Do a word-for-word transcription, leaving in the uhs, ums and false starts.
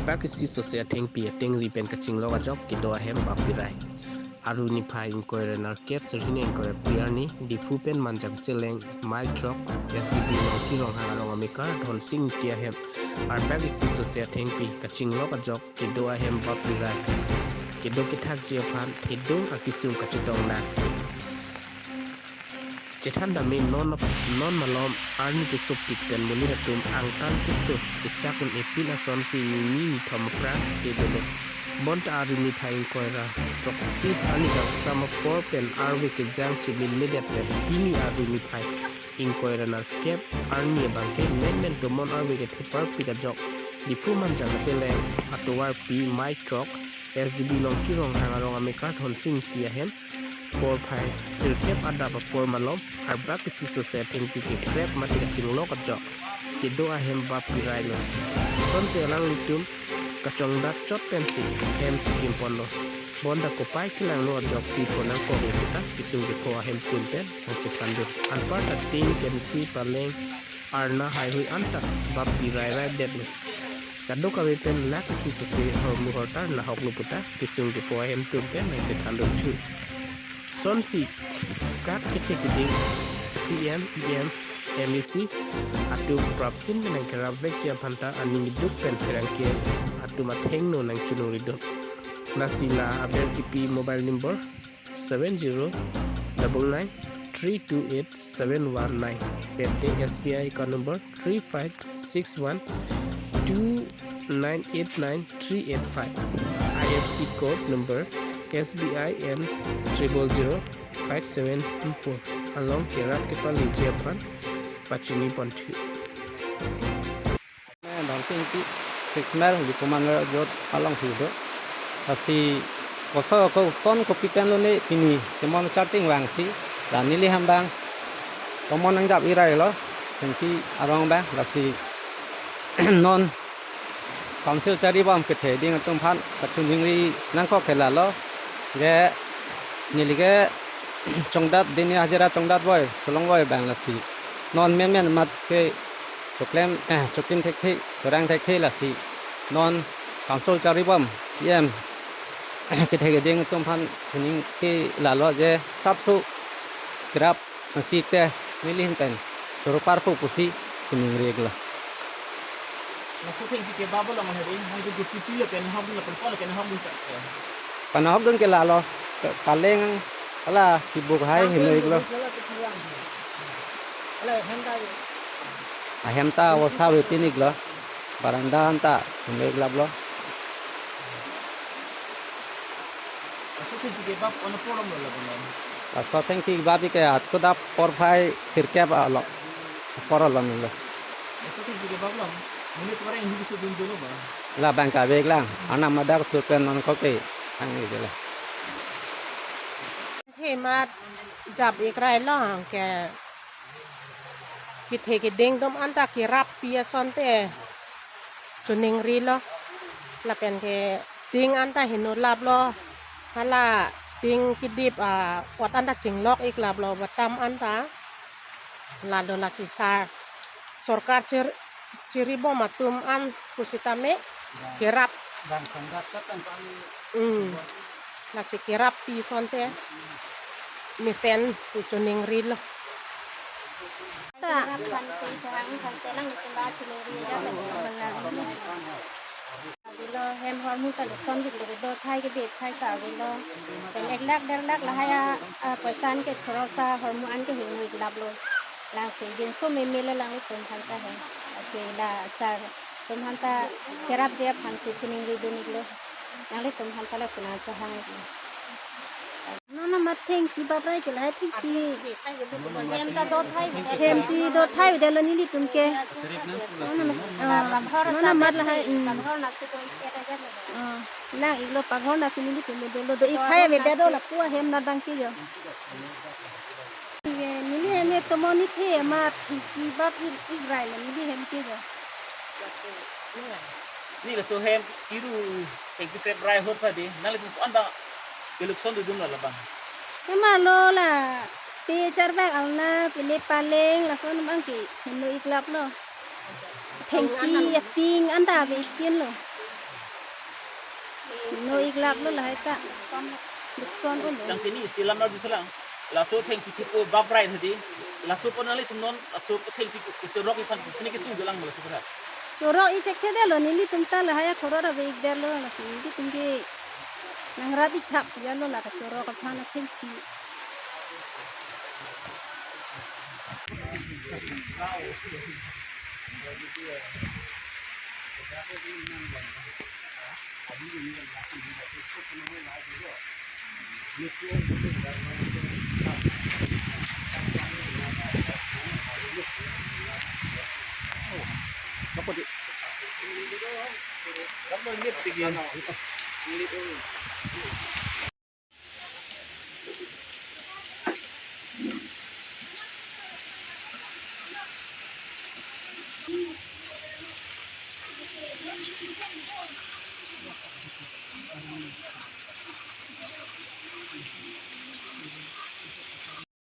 Bak isi sose athengpi atengri pen kachinglok ajok kedo ahem bap pirai. Arni niphai ingkoi ra nerkep, sirhini ingkoi ra phli arni, Diphu pen Manja kacheleng Mile Throk S G B Longki Ronghang arong amekar Dhonsing Ingti ahem arbak isi sose athengpi kachinglok ajok kedo ahem bap pirai. Kedo kethakji aphan edung akesung kachetong nang. Chethan dame non, non malom arni kesopik pen monit atum angtan keso chechak un-e pin asonsi nini nithom aphrang kedolo. Bonta arni niphai ingkoi ra throksi arni kangsam apor pen arve kejang chimin medet pen pini arni niphai ingkoi ra nerkep arni abangke menmen tomon arve kethe parpik ajok Diphu Manja kacheleng atovarpi Mile Throk S G B Longki Ronghang arong amekar Dhonsing Ingti ahem porphai sirkep adap apor malom arbak isi sose athengpi kekrep mate kachinglok ajok kedo ahem bap pirailo. Sonsi alanglitum kachongdat chot pensi hem chikim ponlo. Bonta kopai kelangno ajoksi pho nangkoklo puta kesung kepho ahemtun pen nangchethandun. Anparta ting, kemsi, paleng, arna, haihui anta bap pirai rai detlo. Kadokave pen lak isi sose hormu hortar nahoklo puta kesung kepho ahemtun pen nangchethandun thu. Sonsi kak kethe keding C M, E M, M A C atum prapjin pen nangkerapvekji aphanta aning keduk pen pherangke atum athengno nangchoningridun. Lasi la aber kipi mobile number seven zero double nine three two eight seven one nine, pente S B I account number three five six one two nine eight nine three eight five, I F S C code number S B I N triple zero five seven two four along kerap kepaleji aphan pachini ponthu. Dhonsing Ingti, Six Mile, Diphu Manja Road alongsi do. Lasi koso koson kopi pen lone pini temon charting vangsi la neli hem abang tomon nangjap irailo, athengpi arong abang. Lasi non council charibom kethe ding atum aphan kachiningri nangkok ke lalo. Je neli ke chongdat dini hajira chongdat boi, cholong boi abang, lasi non menmen amat ke choklem, eh, chokim thekthe, chorang thekthe, lasi non council charibom C M kethe keding atum aphan sining ke lalo je sapso kerap nangpik te neli ahin pen choro parpo pusi siningri iklo. Laso athengpi kebap along aheri, nang ke guti pilo ke nahok dun, lapen polo ke nahok dun tak ke. Panahok dun ke lalo, ke paleng ala kibuk hai heno iklo. Ala hem ta. Ahem ta avostha avetin iklo. Baranda anta heno iklaplo. Laso athengpi kebap kono apor along lo lapen? Laso athengpi kebap ke ato adap porphai sirkep along, apor along lo. Laso athengpi kebap along monit vareng hini keso dun dolo ba? Labang kave iklang, anam adak tur pen non koke ang iklo. Hemat jap ikrailo, anke kethe keding atum anta kerappi asonte choningrilo, lapen ke ting anta heno laplo, hala ting kedip, ah, ot anta chinglok iklaplo, batam anta lalo. Lasi sar sorkar chir-, chiribom atum an pusitame kerap. Bang sanggat katan kami. Hmm. Lasi kerappi asonte mesen pu choningrilo. Ta. Avelo, hem hormu ta loksan biklo, dothai kebithai ta avelo. Pen ek lakh der lakh lahai a, a, poisa an ke khoros a hormu an ke heno iklaplo. Lasi jinso meme lo alanglitum aphan ta he. Lasi la sar atum aphan ta kerapji aphansi chiningri dun iklo. Nanglitum aphan ta lasi nangchohang iklo. Non amat athengpi bap rai ke lahai athengpi. Hem ta dothai avedet. Hem si dothai avedetlo nelitum ke. Non amat, ah, non amat lahai, hmm. Ah, lang iklo paghor nasi nelitum dolo, do-ik thai avedetlo lapu ahem nat abang ke jo. Ye, neli hem he tomon ithe amat athengpi bap ik, ikrailo neli hem ke jo. Ni laso hem iru athengpi krep rai ahut padi, nanglitum ko-an abang kelukson dodun lo labang? Hem arlo la pe charbak alna, pine paleng, laso anam abang ke heno iklaplo. Athengpi, ating anta ave ikinlo. No iklap lo lahai ta. Lukson lo. Tangte ne isi lamar duselang. Laso thengpi chipo bap rai hadi. Laso pon nanglitum non, laso thengpi kechorok aphan pini kesung dolang laso pura. Chorok ik thekthedetlo, nelitum ta lahai akhorot ave ikdetlo, lasi nelitum ke nangrap ik thap ya lo la kachorok aphan athengpi.